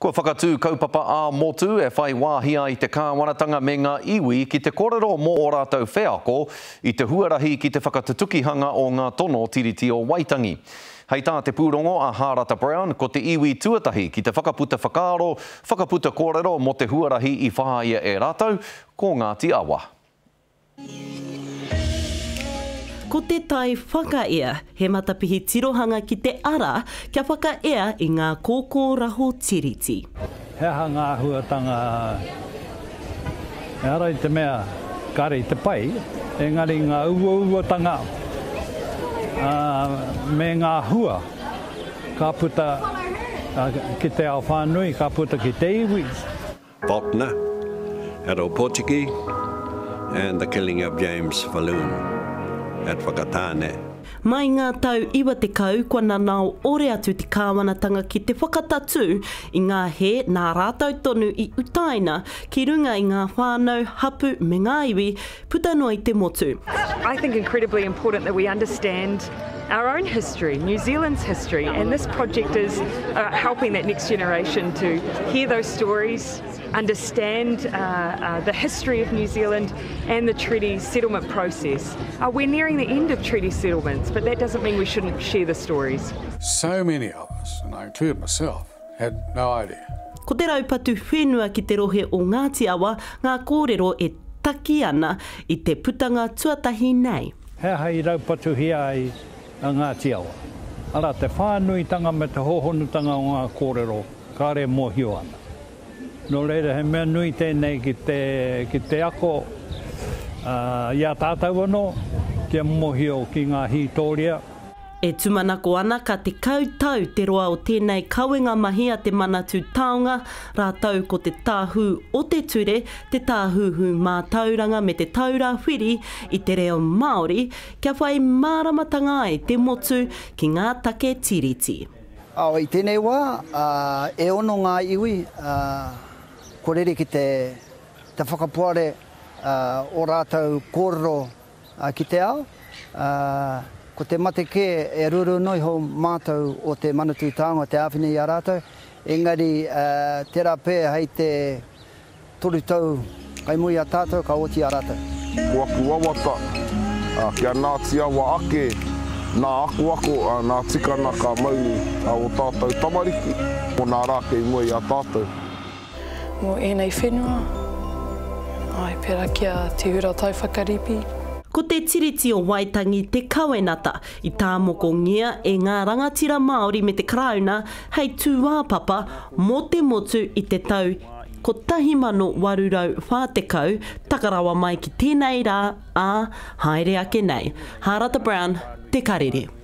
Kua whakatū kaupapa ā-motu e whai wāhi ai te kāwanatanga me ngā iwi ki te kōrero mō ō rātou wheako i te huarahi ki te whakatutukihanga o ngā tono Tiriti o Waitangi. Hei tā te pūrongo a Hārata Brown, ko te iwi tuatahi ki te whakaputa whakaaro, whakaputa kōrero mō te huarahi i whāia e rātou, ko Ngāti Awa. Ko te tai whakaea, he matapihi tirohanga ki te ara kia whakaea i ngā kōkōraho tiriti. He aha ngā āhuatanga ehara i te mea kāre i te pai, engari ngā uauatanga me ngā hua ka puta ki te ao whānui, ka puta ki te iwi. Faulkner at Opotiki and the killing of James Falloon at Whakatane. Mai ngā tau 90 kua nanao ore atu te kāwanatanga ki te whakatatū i ngā hē nā rātou tonu i utaina ki runga i ngā whānau, hapu me ngā iwi puta noa i te motu. I think incredibly important that we understand our own history, New Zealand's history, and this project is uh, helping that next generation to hear those stories, understand uh, uh, the history of New Zealand and the treaty settlement process. Uh, we're nearing the end of treaty settlements, but that doesn't mean we shouldn't share the stories. So many of us, and I include myself, had no idea. Ko te raupatu whenua ki te rohe o Ngāti Awa ngā kōrero e taki ana i te putanga tuatahi nei. He aha i raupatuhia ai a Ngāti Awa? Arā, te whānuitanga me te hōhonutanga o ngā kōrero kāore e mōhio ana. Nō reira, he mea nui tēnei ki te, ki te ako i a tātou anō, kia mōhio ki ngā hītōria. E tūmanako ana ka 10 tau te roa o tēnei kawenga mahi a Te Manatū Taonga, rātou ko te Tāhū o te Ture, te Tāhuhu Mātauranga me te Taura Whiri i te Reo Māori, kia whai māramatanga ai te motu ki ngā take Tiriti. I tēnei wā, e ono ngā iwi kua rere ki te whakapoare ō rātou kōrero Ki te ao, ā, ko te mate kē e ruarua noa iho mātou o te Manatū Taonga te āwhina i a rātou, engari, ā, tērā pea hei te toru tau kai mua i a tātou ka oti a rātou. Ko aku wawata, ā, kia Ngāti Awa ake nā akoako, ā, nā tikana ka mau a ō tātou tamariki, mō nā rā kei mua i a tātou. Mō ēnei whenua, āe, pērā ki a Te Ura Taiwhakaripi. Ko te Tiriti o Waitangi te kawenata i tāmokongia e ngā rangatira Māori me te Karauna hei tūāpapa mō te motu i te tau 1840, taka rawa mai ki tēnei rā, ā, haere ake nei. Hārata Brown, Te Karere.